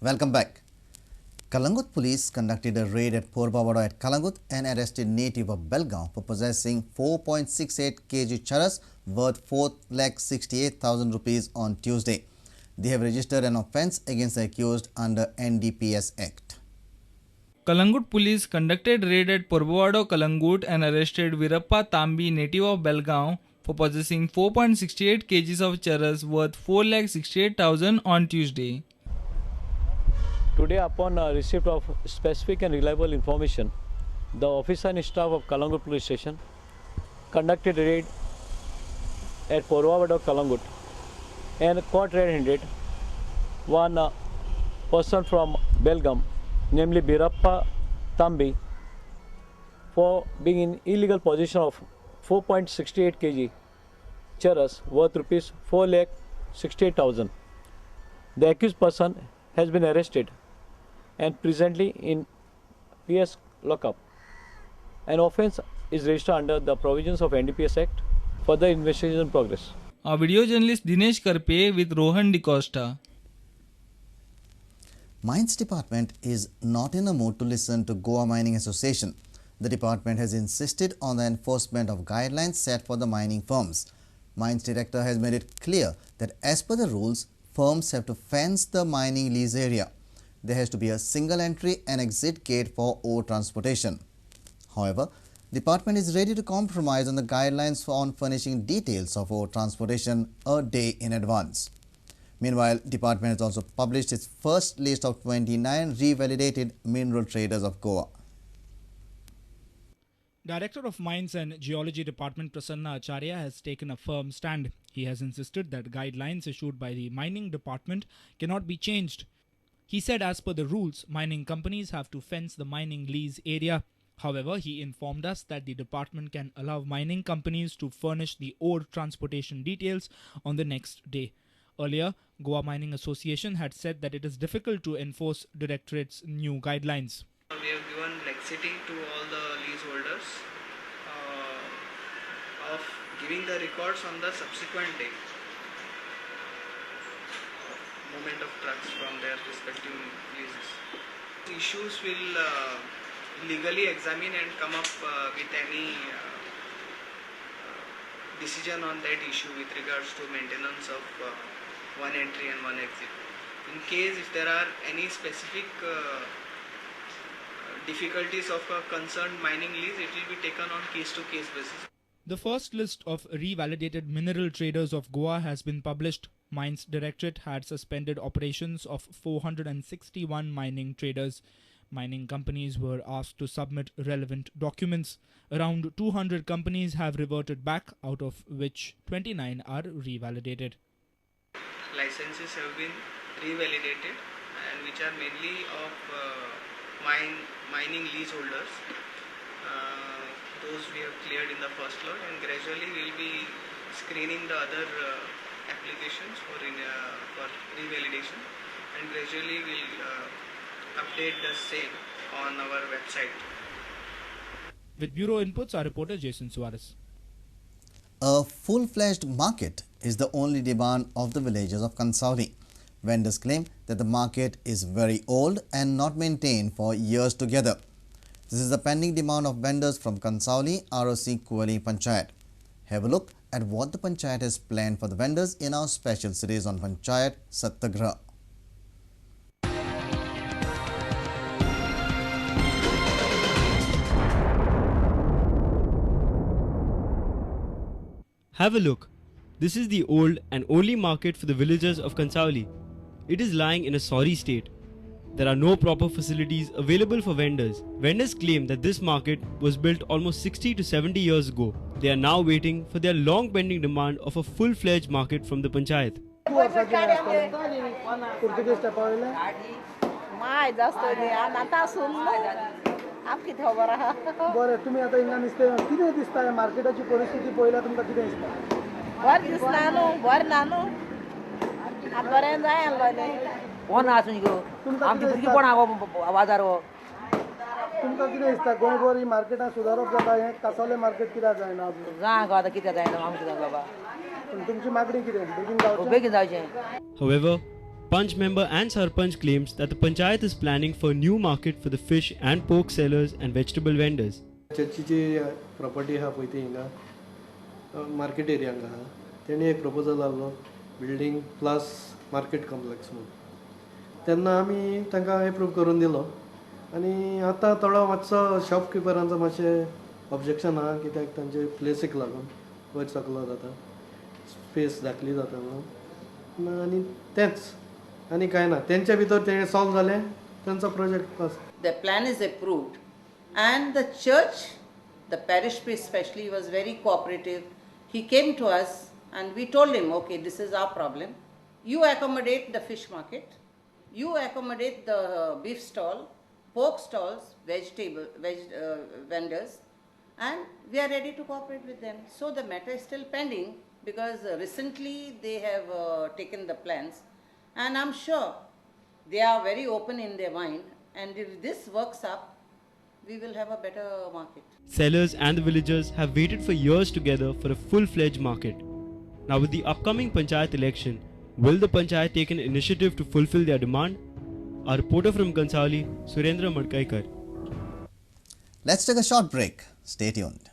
Welcome back. Calangute police conducted a raid at Porbavada at Calangute and arrested native of Belgaum for possessing 4.68 kg charas worth 4,68,000 rupees on Tuesday. They have registered an offence against the accused under NDPS Act. Calangute police conducted raid at Porbavada, Calangute and arrested Virappa Tambi, native of Belgaum, for possessing 4.68 kg of charas worth 4,68,000 on Tuesday. Today, upon receipt of specific and reliable information, the officer and staff of Calangute Police Station conducted a raid at Porbavada, Calangute, and caught red-handed one person from Belgaum, namely Birappa Tambi, for being in illegal possession of 4.68 kg charas worth rupees 4,68,000. The accused person has been arrested and presently in PS lockup. An offence is registered under the provisions of NDPS Act. Further investigation in progress. Our video journalist Dinesh Karpe with Rohan D'Costa. Mines Department is not in a mood to listen to Goa Mining Association. The department has insisted on the enforcement of guidelines set for the mining firms. Mines Director has made it clear that as per the rules, firms have to fence the mining lease area. There has to be a single entry and exit gate for ore transportation. However, department is ready to compromise on the guidelines on furnishing details of ore transportation a day in advance. Meanwhile, department has also published its first list of 29 revalidated mineral traders of Goa. Director of Mines and Geology Department Prasanna Acharya has taken a firm stand. He has insisted that guidelines issued by the mining department cannot be changed. He said as per the rules, mining companies have to fence the mining lease area. However, he informed us that the department can allow mining companies to furnish the ore transportation details on the next day. Earlier, Goa Mining Association had said that it is difficult to enforce Directorate's new guidelines. We have given laxity to all the leaseholders of giving the records on the subsequent day of movement of trucks from their respective leases. Issues will legally examine and come up with any decision on that issue with regards to maintenance of one entry and one exit. In case if there are any specific difficulties of a concerned mining lease, it will be taken on case-to-case basis. The first list of revalidated mineral traders of Goa has been published. Mines Directorate had suspended operations of 461 mining traders. Mining companies were asked to submit relevant documents. Around 200 companies have reverted back, out of which 29 are revalidated. Licenses have been revalidated and which are mainly of mining leaseholders. Those we have cleared in the first lot, and gradually we will be screening the other applications for revalidation, and gradually we will update the same on our website. With Bureau inputs, our reporter Jason Suarez. A full-fledged market is the only demand of the villagers of Cansaulim. Vendors claim that the market is very old and not maintained for years together. This is the pending demand of vendors from Cansaulim ROC Cuelim Panchayat. Have a look at what the Panchayat has planned for the vendors in our special series on Panchayat Satyagraha. Have a look. This is the old and only market for the villagers of Cansaulim. It is lying in a sorry state. There are no proper facilities available for vendors. Vendors claim that this market was built almost 60 to 70 years ago. They are now waiting for their long pending demand of a full-fledged market from the panchayat. However, Panch member and Sarpanch claims that the panchayat is planning for a new market for the fish and pork sellers and vegetable vendors. चर्चीची property आहा पळय ती हिंगा market area हांगा आहा, तेणी एक proposal आहलो building plus market complex म्हणून. तेन्ना आमी तांकां एप्रूव करून दिलो आनी आतां थोडो मातसो शॉपकिपरांचो मातशें ऑब्जेक्शन आहा, कित्याक तांचे प्लेसीक लागून वयर सकलो जाता, स्पेस धाकली जाता म्हणून. आनी तेंच आनी कांय ना, तेंच्या भितर तें सॉल्व जालें, तेंचो project pass. The plan is approved and the church, the parish priest especially, was very cooperative. He came to us and we told him, okay, this is our problem. You accommodate the fish market, you accommodate the beef stall, pork stalls, vegetable vendors, and we are ready to cooperate with them. So the matter is still pending because recently they have taken the plans, and I'm sure they are very open in their mind, and if this works up, we will have a better market. Sellers and the villagers have waited for years together for a full-fledged market. Now with the upcoming panchayat election, will the panchayat take an initiative to fulfill their demand? Our reporter from Cansaulim, Surendra Madkaikar. Let's take a short break. Stay tuned.